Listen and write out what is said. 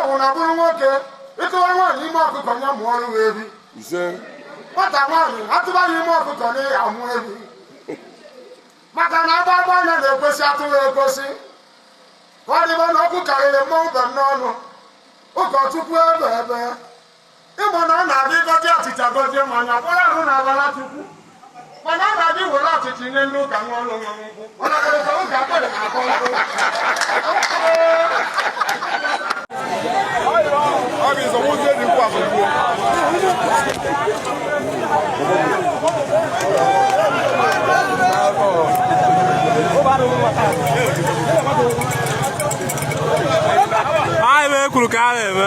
Ọwụna bụrụ nwoke, ịtụwa nwaanyị ime ọkụkọ ya mụọ ọrụ ebi. Ise. Nwata nwaanyị atụba ya ime ọkụkọ na ya amụ ebi, maka na agba agba anya na-ekwesị atụghị ekwesị ka ọ dịba na ọkụ karịrị mmọnwụ be m n'ọnụ. Ụkọchukwu, ebe ebe ịmụ na ọ na-abịa ịgọzi achịcha, gọzie mmanya, kpọrọ arụ na abala Chukwu, mana ọ na-abịa iwere achịcha nye ndị ụka nwa ọrụ nwe nkwụ, mana ọ ụka akpọrọ na-akọ nkụ. Ọ bụ nsogbu ndị dị nkwu asọgbuo. Anyị ebe kwuru ka a na-eme.